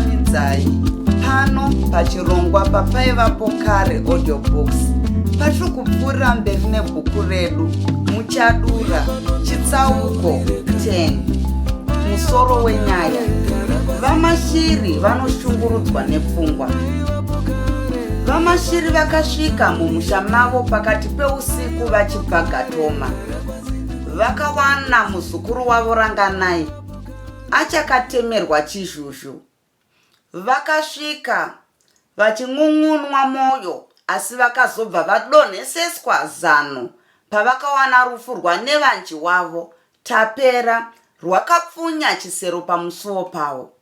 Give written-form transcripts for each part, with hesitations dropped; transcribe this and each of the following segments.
Ndinokuchingamidzai pano pachirongwa papaivapo kare audiobooks patiri kupfuurira mberi nebhuku redu Muchadura chitsauko 10. Musoro wenyaya: VaMashiri vanoshungurudzwa nepfungwa. VaMashiri vakasvika mumusha mavo pakati peusiku vachibva Gatoma. Vakawana muzukuru wavo Ranganai achakatemerwa chizhuzhu. Vakasvika vachin'un'unwa mwoyo asi vakazobva vadonheseswa zano pavakawana rufu rwanevanji wavo Tapera rwakapfunya chisero pamusuwo pavo.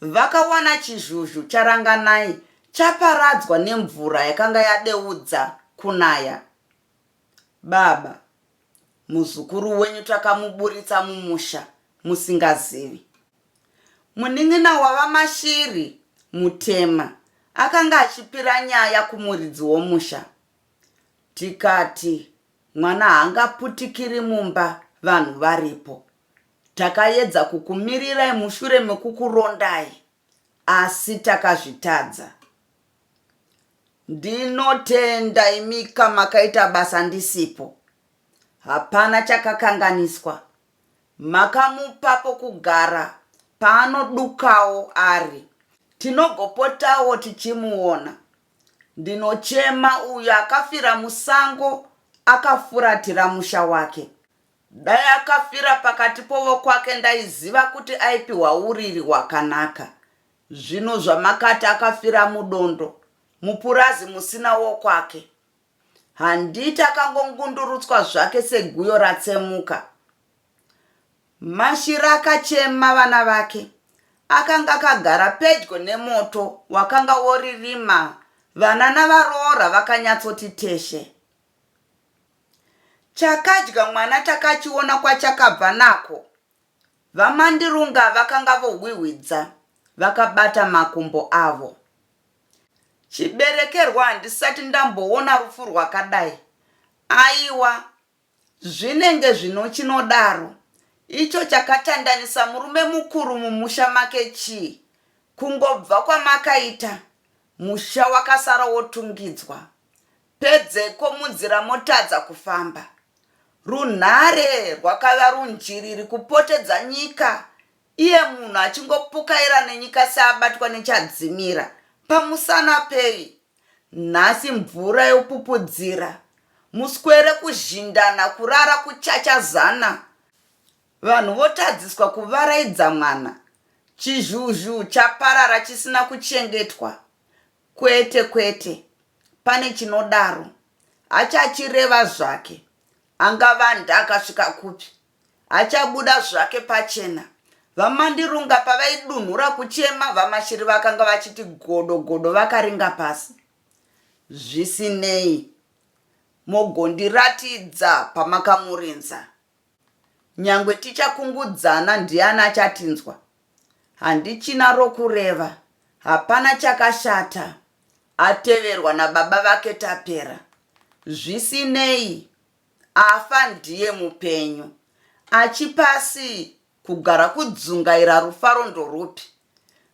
Vakawana chizhuzhu chaRanganai chaparadzwa nemvura yakanga yadeudza kunaya. Baba, muzukuru wenyu takamuburitsa mumusha musingazivi. Munin'ina waVaMashiri, Mutema, akanga achipira nyaya kumuridzi womusha. Tikati mwana haangaputikiri mumba vanhu varipo. Takayedza kukumirirai mushure mekukurondai asi takazvitadza. Ndinotenda imika makaita basa ndisipo. Hapana chakakanganiswa. Makamupa pokugara paanodukawo ari. Tinogopotawo tichimuona. Ndinochema uyo akafira musango akafuratira musha wake. Dai akafira pakati povokwake ndaiziva kuti aipiwa uriri hwakanaka. Zvino zvamakati akafira mudondo, mupurazi musina wokwake. Handiti akangongundurutswa zvake seguyo ratsemuka. Mashira akachema vana vake. Akanga akagara pedyo nemoto wakanga woririma vana navaroora vakanyatsoti teshe. Chakadya mwana takachiona kwachakabva nako. VaMandirunga vakanga vohwihwidza vakabata makumbo avo. Chiberekerwa handisati ndamboona rufu rwakadai. Aiwa, zvinenge zvino chinodaro. Icho chakatandanisa murume mukuru mumusha make chii? Kungobva kwamakaita, musha wakasara wotungidzwa. Pedzeko munzira motadza kufamba. Runhare rwakava runjiriri kupotedza nyika iye munhu achingopukaira nenyika seabatwa nechadzimira. Pamusana pei? Nhasi mvura yopupudzira. Muswere kuzhindana kurara kuchachazana. Vanhu votadziswa kuvaraidza mwana. Chizhuzhu chaparara chisina kuchengetwa. Kwete kwete, pane chinodaro. Achachireva zvake. Angavanda akasvika kupi? Achabuda zvake pachena. VaMandirunga pavaidunhura kuchema, VaMashiri vakanga vachiti godo godo vakaringa pasi. Zvisinei, mogondiratidza pamakamurinza. Nyangwe tichakungudzana ndiani achatinzwa? Handichina rokureva, hapana chakashata. Ateverwa nababa vake Tapera. Zvisinei, afa ndiye mupenyu. Achipasi kugara kudzungaira rufaro ndorupi?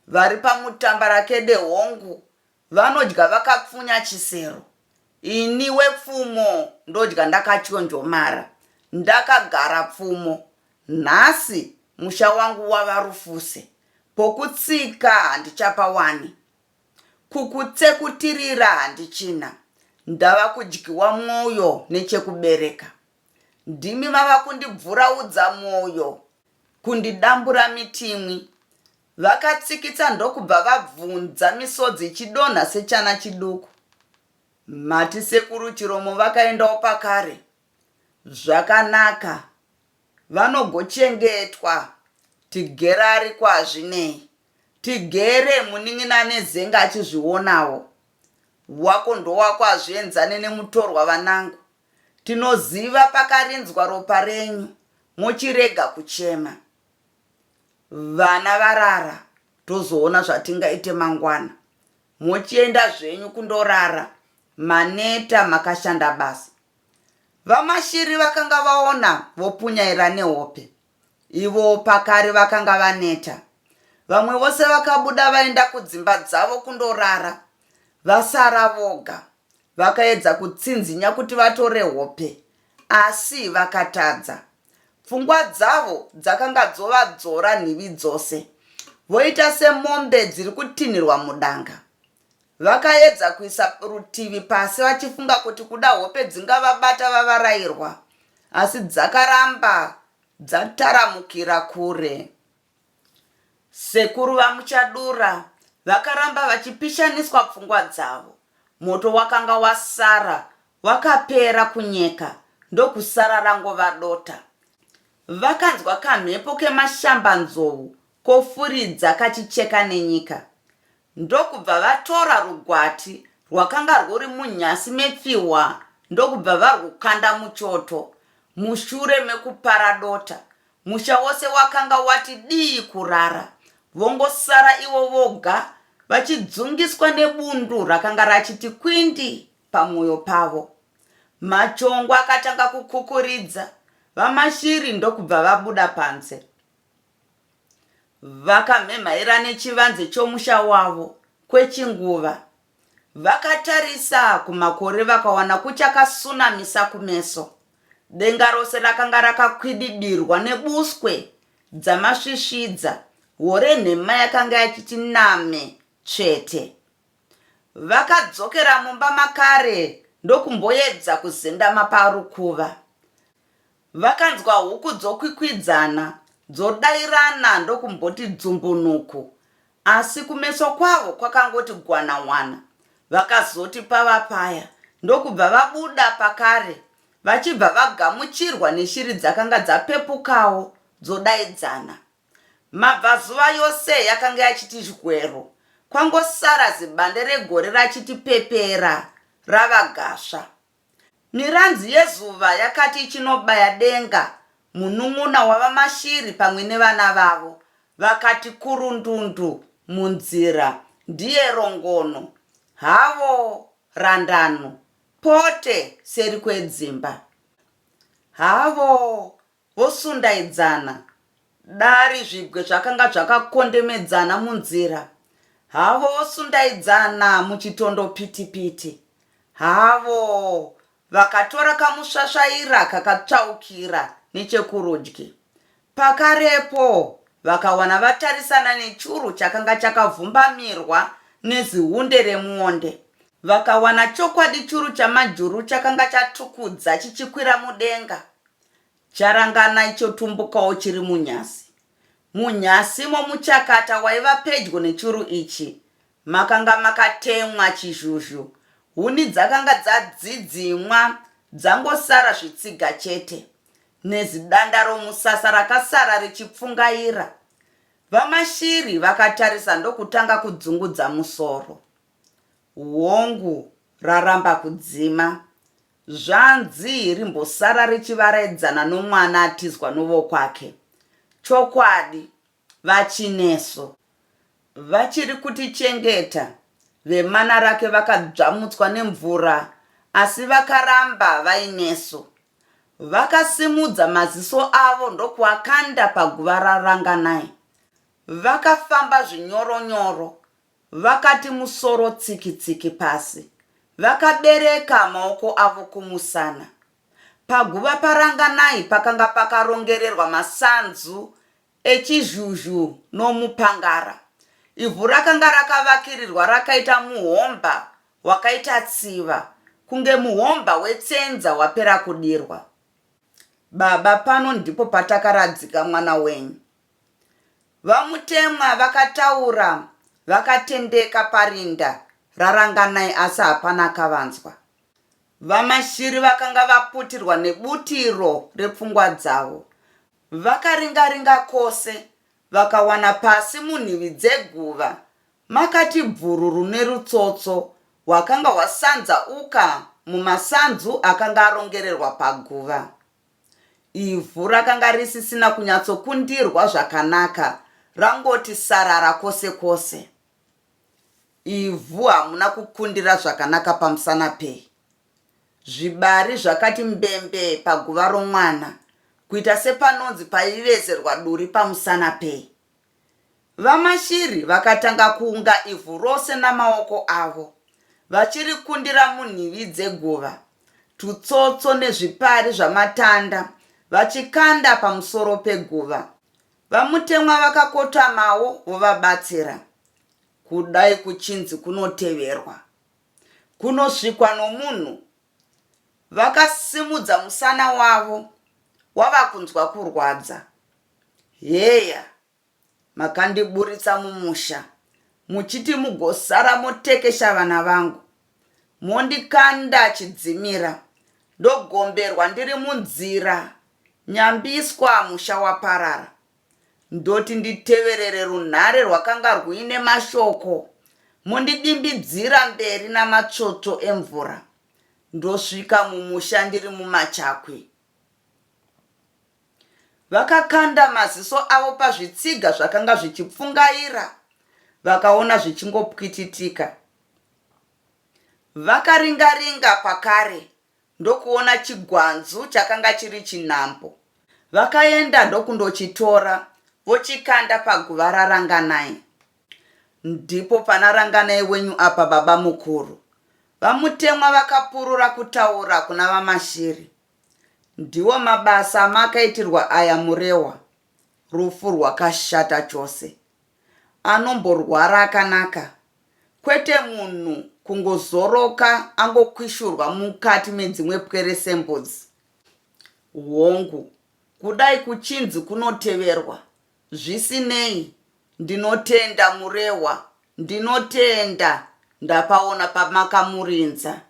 Vari pamutambarakede hongu Vanodya vakapfunya chisero. Ini wepfumo ndodya ndakatyonjomara. Ndakagara pfumo. Nhasi musha wangu wava rufuse. Pokutsika handichapawani. Kukutsekutirira handichina. Ndava kudyiwa mwoyo nechekubereka. Ndimi mava kundibvuraudza mwoyo. Kundidambura mitimwi. Vakatsikitsa ndokubva vabvunza misodzi ichidonha sechana chiduku. Mati sekuru Chiromo vakaendawo pakare? Zvakanaka, vanogochengetwa tigere ariko hazvinei. Tigere munin'ina ane zenga achizvionawo. Wako ndowako hazvienzane nemutorwa vanangu. Tinoziva pakarinzwa ropa renyu mochirega kuchema. Vana varara tozoona zvatingaite mangwana. Mochienda zvenyu kundorara maneta makashanda basa. VaMashiri vakanga vaona vopunyaira nehope. Ivowo pakare vakanga vaneta. Vamwe vose vakabuda vaenda kudzimba dzavo kundorara. Vasara voga. Vakaedza kutsinzinya kuti vatore hope asi vakatadza. Pfungwa dzavo dzakanga dzovadzora nhivi dzose, voita semombe dziri kutinhirwa mudanga. Vakaedza kuisa rutivi pasi vachifunga kuti kuda hope dzingavabata vavarairwa, asi dzakaramba dzataramukira kure. Sekuru vaMuchadura vakaramba vachipishaniswa pfungwa dzavo. Moto wakanga wasara wakapera kunyeka ndokusara rangova dota. Vakanzwa kamhepo kemashambanzou kofuridza kachicheka nenyika. Ndokubva vatora rugwati rwakanga rwuri munyasi mepfihwa ndokubva varwukanda muchoto mushure mekupara dota. Musha wose wakanga wati dii kurara, vongosara ivo voga vachidzungiswa nebundu rakanga rachiti kwindi pamwoyo pavo. Machongwe akatanga kukukuridza, VaMashiri ndokubva vabuda panze. Vakamhemhaira nechivanze chomusha wavo kwechinguva. Vakatarisa kumakore vakawana kuchakasunamisa kumeso. Denga rose rakanga rakakwidibirwa nebuswe dzamasvisvidza, hore nhema yakanga yachiti name tsvete. Vakadzokera mumba makare ndokumboedza kuzendama parukuva. Vakanzwa huku dzokwikwidzana, dzodairana ndokumboti dzumbunuku, asi kumeso kwavo kwakangoti gwanawana. Vakazoti pava paya ndokubva vabuda pakare vachibva vagamuchirwa neshiri dzakanga dzapepukawo dzodaidzana. Mabvazuva yose yakanga yachiti zhwero, kwangosara zibande regore rachiti pepera rava gasva. Miranzi yezuva yakati ichinobaya denga munun'una waVaMashiri pamwe nevana vavo vakati kurundundu munzira ndiye rongono havo randano pote seri kwedzimba havo Vosundaidzana, dari zvibwe zvakanga zvakakondemedzana munzira, havo vosundaidzana muchitondo pitipiti, havo vakatora kamusvasvaira kakatsvaukira nechekurudyi. Pakarepo vakawana vatarisana nechuru chakanga chakavhumbamirwa nezihunde remuonde. Vakawana chokwadi churu chamajuru chakanga chatukudza chichikwira mudenga. Charangana icho tumbukawo chiri munyasi. Munyasi momuchakata waiva pedyo nechuru ichi makanga makatemwa chizhuzhu. Huni dzakanga dzadzidzimwa dzangosara zvitsiga chete, nezidanda romusasa rakasara richipfungaira. VaMashiri vakatarisa ndokutanga kudzungudza musoro. Hongu, raramba kudzima. Zvanzi rimbosara richivaraidzana nomwana atizwa novokwake. Chokwadi, VaChineso. Vachiri kutichengeta, vemana rake vakadzvamutswa nemvura asi vakaramba vainesu. Vakasimudza maziso avo ndokuakanda paguva raRanganai. Vakafamba zvinyoronyoro Vakati musoro tsiki tsiki pasi vakabereka maoko avo kumusana. Paguva paRanganai pakanga pakarongererwa masanzu echizhuzhu nomupangara. Ivhu rakanga rakavakirirwa rakaita muhomba wakaita tsiva kunge muhomba wetsenza wapera kudirwa. Baba pano ndipo patakaradzika mwana wenyu. VaMutemwa vakataura vakatendeka parinda raRanganai asi hapana akavanzwa. VaMashiri vakanga vaputirwa nebutiro repfungwa dzavo. Vakaringa-ringa kwose vakawana pasi munhivi dzeguva makati bvururu nerutsotso hwakanga hwasanzauka mumasanzu akanga arongererwa paguva. Ivhu rakanga risisina kunyatsokundirwa zvakanaka rangoti sarara kwose kwose. Ivhu hamuna kukundira zvakanaka pamusana pei? Zvibari zvakati mbembe paguva romwana, kuita sepanonzi paivezerwa duri pamusana pei? VaMashiri vakatanga kuunga ivhu rose namaoko avo, vachirikundira munhivi dzeguva, tutsotso nezvipari zvamatanda vachikanda pamusoro peguva. VaMutemwa vakakotamawo vovabatsira. Kudai kuchinzi kunoteverwa, kunosvikwa nomunhu. Vakasimudza musana wavo wava kunzwa kurwadza. Heya, makandiburitsa mumusha muchiti mugosara motekesha vana vangu. Mondikanda chidzimira ndogomberwa ndiri munzira nyambiswa musha waparara. Ndoti nditeverere runhare rwakanga rwuine mashoko mondidimbidzira mberi namatsvotsvo emvura ndosvika mumusha ndiri mumachakwi. Vakakanda maziso avo pazvitsiga zvakanga zvichipfungaira vakaona zvichingopwititika. Vakaringa-ringa pakare ndokuona chigwanzu chakanga chiri chinhambo. Vakaenda ndokundochitora vochikanda paguva raRanganai. Ndipo pana Ranganai wenyu apa babamukuru. VaMutemwa vakapurura kutaura kuna VaMashiri. Ndiwo mabasa amakaitirwa aya Murehwa, rufu rwakashata chose. Anomborwara akanaka, kwete munhu kungozoroka angokwishurwa mukati medzimwe pwere sembudzi. Hongu, kudai kuchinzi kunoteverwa, zvisinei, Ndinotenda Murehwa, ndinotenda ndapaona pamakamurinza.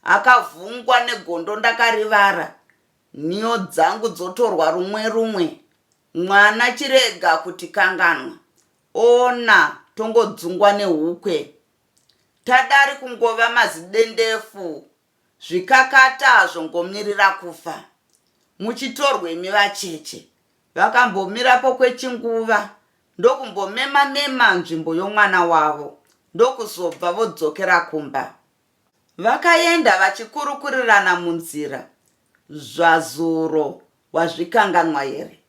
Akavhungwa negondo ndakarivara, nhiyo dzangu dzotorwa rumwe rumwe. Mwana chirega kutikanganwa, ona tongodzungwa nehukwe. Tadari kungova mazidendefu, zvikakata zvongomirira kufa. Muchitorwa imi vacheche, Vakambomirapo kwechinguva ndokumbomema mema nzvimbo yomwana wavo ndokuzobva vodzokera kumba. Vakaenda vachikurukurirana munzira. Zvazuro wazvikanganwa here?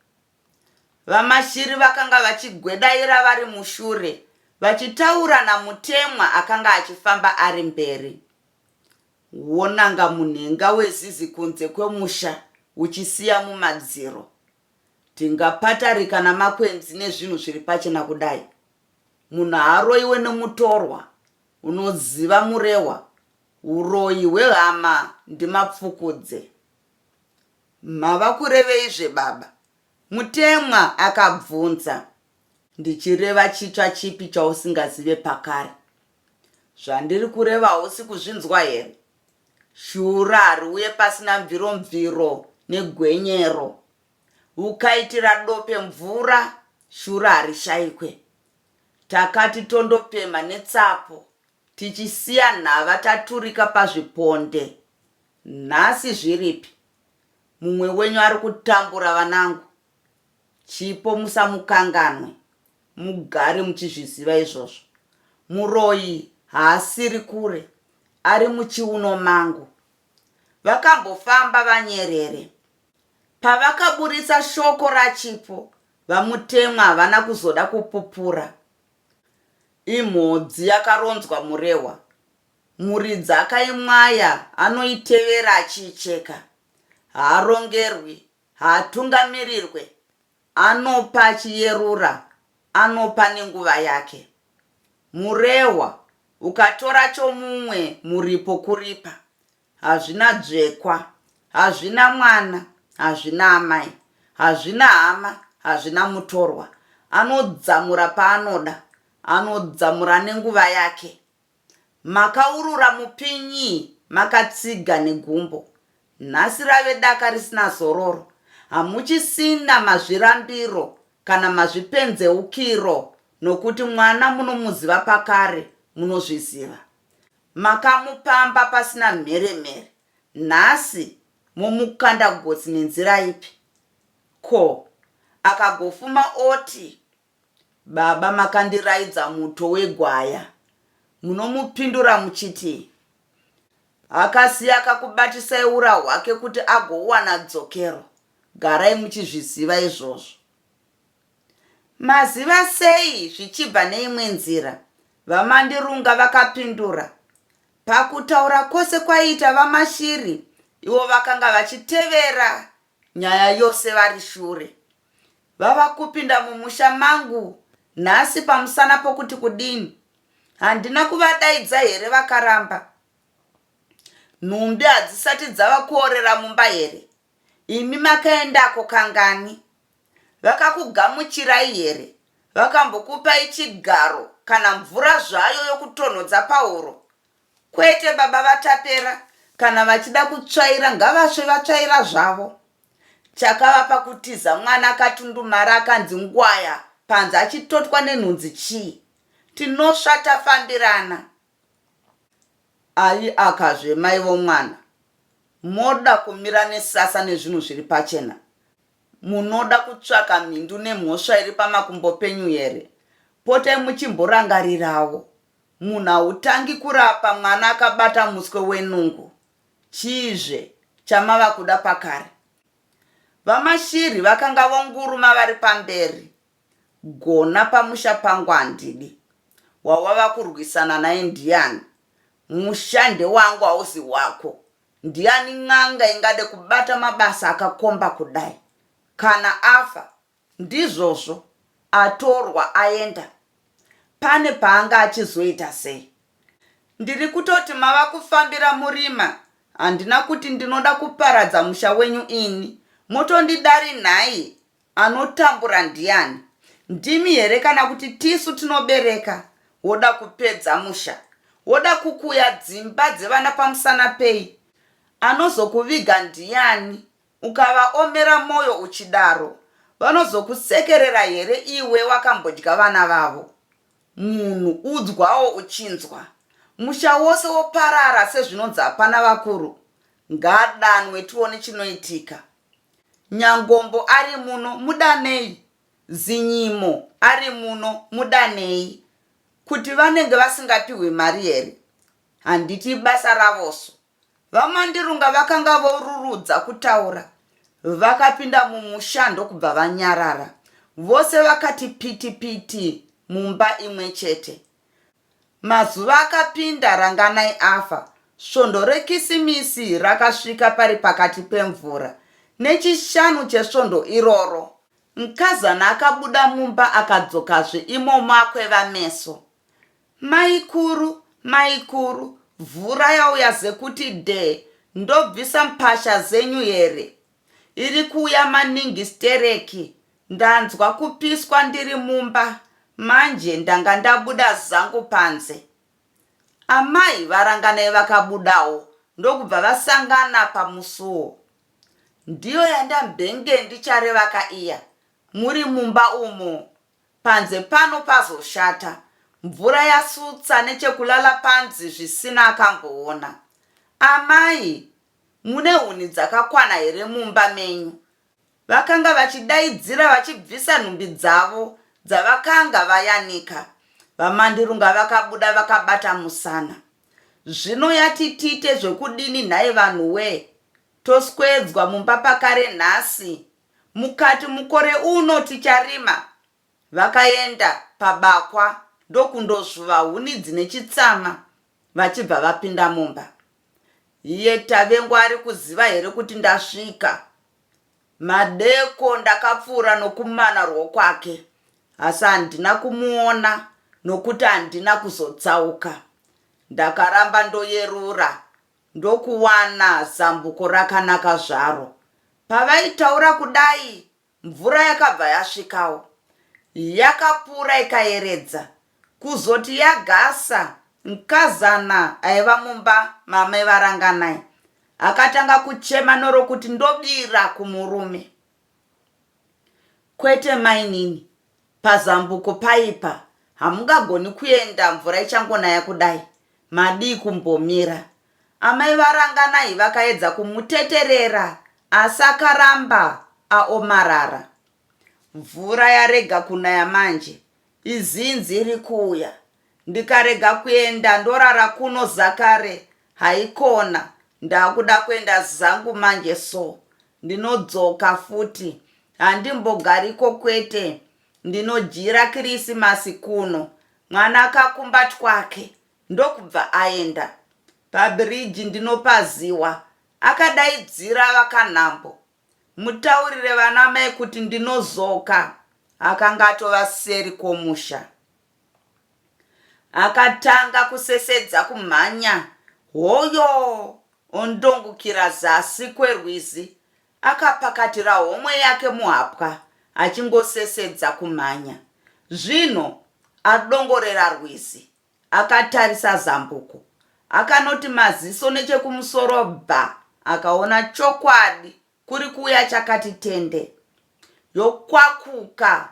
VaMashiri vakanga vachigwedaira vari mushure vachitaura naMutemwa akanga achifamba ari mberi. Wonanga munhenga wezizi kunze kwemusha uchisiya mumadziro. Tingapatarika namakwenzi nezvinhu zviri pachena kudai? Munhu haaroiwe nemutorwa, unoziva Murehwa, huroyi hwehama ndimapfukudze. Mava kureveizve baba? Mutemwa akabvunza. Ndichireva chitsva chipi chausingazive pakare? Zvandiri kureva hausi kuzvinzwa here? Shura hariuye pasina mviro-mviro negwenyero. Ukaitira dope mvura, shura harishaikwe. Takati tondopemha netsapo tichisiya nhava taturika pazviponde. Nhasi zviripi? Mumwe wenyu ari kutambura vanangu. Chipo musamukanganwe. Mugare muchizviziva izvozvo. Muroyi haasiri kure, ari muchiuno mangu. Vakambofamba vanyerere. Pavakaburitsa shoko raChipo, VaMutemwa havana kuzoda kupupura. Imhodzi yakaronzwa Murehwa. Muridzi akaimwaya anoitevera achiicheka. Haarongerwi, haatungamirirwe, Anopa achiyerura, anopa nenguva yake. Murehwa, ukatora chomumwe muripo kuripa. Hazvina dzvekwa, hazvina mwana, hazvina amai, hazvina hama, hazvina mutorwa. Anodzamura paanoda, anodzamura nenguva yake. Makaurura mupinyi makatsiga negumbo. Nhasi rave daka risina zororo. Hamuchisina mazvirambiro kana mazvipenzeukiro nokuti mwana munomuziva pakare munozviziva. Makamupamba pasina mheremhere. Nhasi momukanda gotsi nenzira ipi? Ko, akagofuma oti Baba makandiraidza muto wegwaya. Munomupindura muchitii? Akasiya akakubatisai ura hwake kuti agowana dzokero. Garai muchizviziva izvozvo. Maziva sei zvichibva neimwe nzira? VaMandirunga vakapindura. Pakutaura kwose kwaiita VaMashiri, ivo vakanga vachitevera nyaya yose vari shure. Vava kupinda mumusha mangu nhasi pamusana pokuti kudini? Handina kuvadaidza here vakaramba? Nhumbi hadzisati dzava kuorera mumba here? Imi makaendako kangani? Vakakugamuchirai here? Vakambokupai chigaro kana mvura zvayo yokutonhodza pahuro? Kwete baba vaTapera, kana vachida kutsvaira ngavasve vatsvaira zvavo. Chakavapa kutiza mwana akatundumara akanzi ngwaya panze achitotwa nenhunzi chii? Tinosva tafambirana. Ayi akazve mai vomwana. Moda kumira nesasa nezvinhu zviri pachena. Munoda kutsvaka mhindu nemhosva iri pamakumbo penyu here? Potai muchimborangarirawo. Munhu hautangi kurapa mwana akabata muswe wenungu. Chiizve chamava kuda pakare? VaMashiri vakanga vonguruma vari pamberi. Gona pamusha pangu handidi. Wawava kurwisana naye ndiani? Musha ndewangu hauzi wako. Ndiani n'anga ingade kubata mabasa akakomba kudai? Kana afa, ndizvozvo, atorwa aenda. Pane paanga achizoita sei? Ndiri kutoti mava kufambira murima, handina kuti ndinoda kuparadza musha wenyu ini. Motondidari nhai? Anotambura ndiani? Ndimi here kana kuti tisu tinobereka? Woda kupedza musha? Woda kukuya dzimba dzevana pamusana pei? Anozokuviga ndiani ukavaomera moyo uchidaro? Vanozokusekerera here iwe wakambodya vana vavo? Munhu udzwawo uchinzwa. Musha wose woparara sezvinonzi hapana vakuru. Ngaadanwe tione chinoitika. Nyangombo ari muno mudanei, Zinyimo ari muno mudanei. Kuti vanenge vasingapihwi mari here? Handiti ibasa ravosu. VaMandirunga vakanga vorurudza kutaura. Vakapinda mumusha ndokubva vanyarara. Vose vakati piti piti mumba imwe chete. Mazuva akapinda Ranganai afa, svondo reKisimisi rakasvika pari pakati pemvura. NeChishanu chesvondo iroro, Nkazana akabuda mumba akadzokazve imomo akweva meso. Maikuru, maikuru, vhura yauya zekuti dhee, ndobvisa mpasha zenyu here? Iri kuuya maningi stereki ndanzwa kupiswa ndiri mumba manje ndanga ndabuda zangu panze. Amai vaRanganai vakabudawo ndokubva vasangana pamusuwo. Ndiyo yandambenge ndicharevaka iya, muri mumba umo. Panze pano pazoshata, mvura yasutsa nechekulala panzi zvisina akamboona. Amai, Mune huni dzakakwana here mumba menyu? Vakanga vachidaidzira vachibvisa nhumbi dzavo dzavakanga vayanika. VaMandirunga vakabuda vakabata musana. Zvino yati tiite zvekudini nhai vanhuwee? Toswedzwa mumba pakare nhasi. Mukati mukore uno ticharima? Vakaenda pabakwa ndokundozvuva huni dzine chitsama vachibva vapinda mumba. Iye Tavengwa ari kuziva here kuti ndasvika? Madeko ndakapfuura nokumana rwokwake asi handina kumuona nokuti handina kuzotsauka. Ndakaramba ndoyerura ndokuwana zambuko rakanaka zvaro. Pavaitaura kudai Mvura yakabva yasvikawo. Yakapura ikayeredza. Kuzoti yagasa, mkazana aiva mumba mamai vaRanganai akatanga kuchema norokuti ndobira kumurume. Kwete mainini, pazambuko paipa, hamungagoni kuenda mvura ichangonaya kudai. Madii kumbomira? Amai vaRanganai vakaedza kumuteterera asi akaramba aomarara. Mvura yarega kunaya manje, izinzi iri kuuya. Ndikarega kuenda ndorara kuno zakare haikona, ndakuda kuenda zangu manje so. Ndinodzoka futi, handimbogariko kwete. Ndinodyira Kirisimasi kuno. Mwana akakumba twake ndokubva aenda. Pabhiriji ndinopaziwa, akadaidzira VaKanhambo. Mutaurire vanamai kuti ndinozoka. Akanga atova seri kwomusha. Akatanga kusesedza kumhanya hoyo ondongukira zasi kwerwizi akapakatira homwe yake muhapwa achingosesedza kumhanya. Zvino adongorera rwizi akatarisa zambuko. Akanoti maziso nechekumusoro bha akaona chokwadi kuri kuuya chakati tende yokwakuka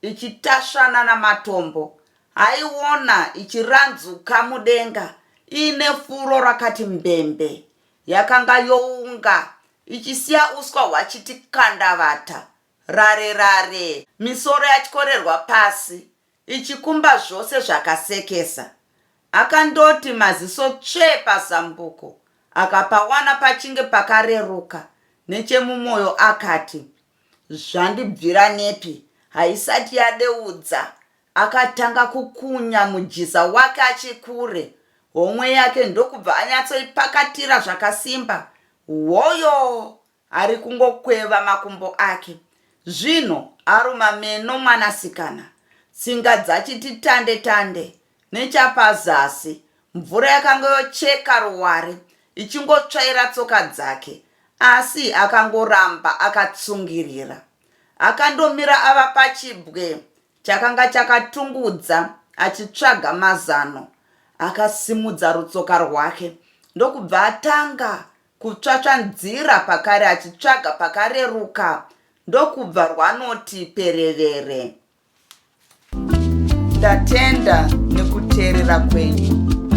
ichitasvana namatombo. Aiona ichiranzuka mudenga iine furo rakati mbembe. Yakanga younga ichisiya uswa hwachiti kandavata rare rare, misoro yatyorerwa pasi ichikumba zvose zvakasekesa. Akandoti maziso tsvee pazambuko akapawana pachinge pakareruka nechemumoyo akati, Zvandibvira nepi haisati yadeudza. Akatanga kukunya mujiza wake achikure homwe yake ndokubva anyatsoipakatira zvakasimba. Hoyoo! Ari kungokweva makumbo ake. Zvino aruma meno mwanasikana. Tsinga dzachiti tande tande nechapazasi. Mvura yakanga yocheka ruware ichingotsvaira tsoka dzake asi akangoramba akatsungirira. Akandomira ava pachibwe chakanga chakatungudza achitsvaga mazano. Akasimudza rutsoka rwake ndokubva atanga kutsvatsvanzira pakare achitsvaga pakareruka ndokubva rwanoti perevere. Ndatenda nekuteerera kwenyu.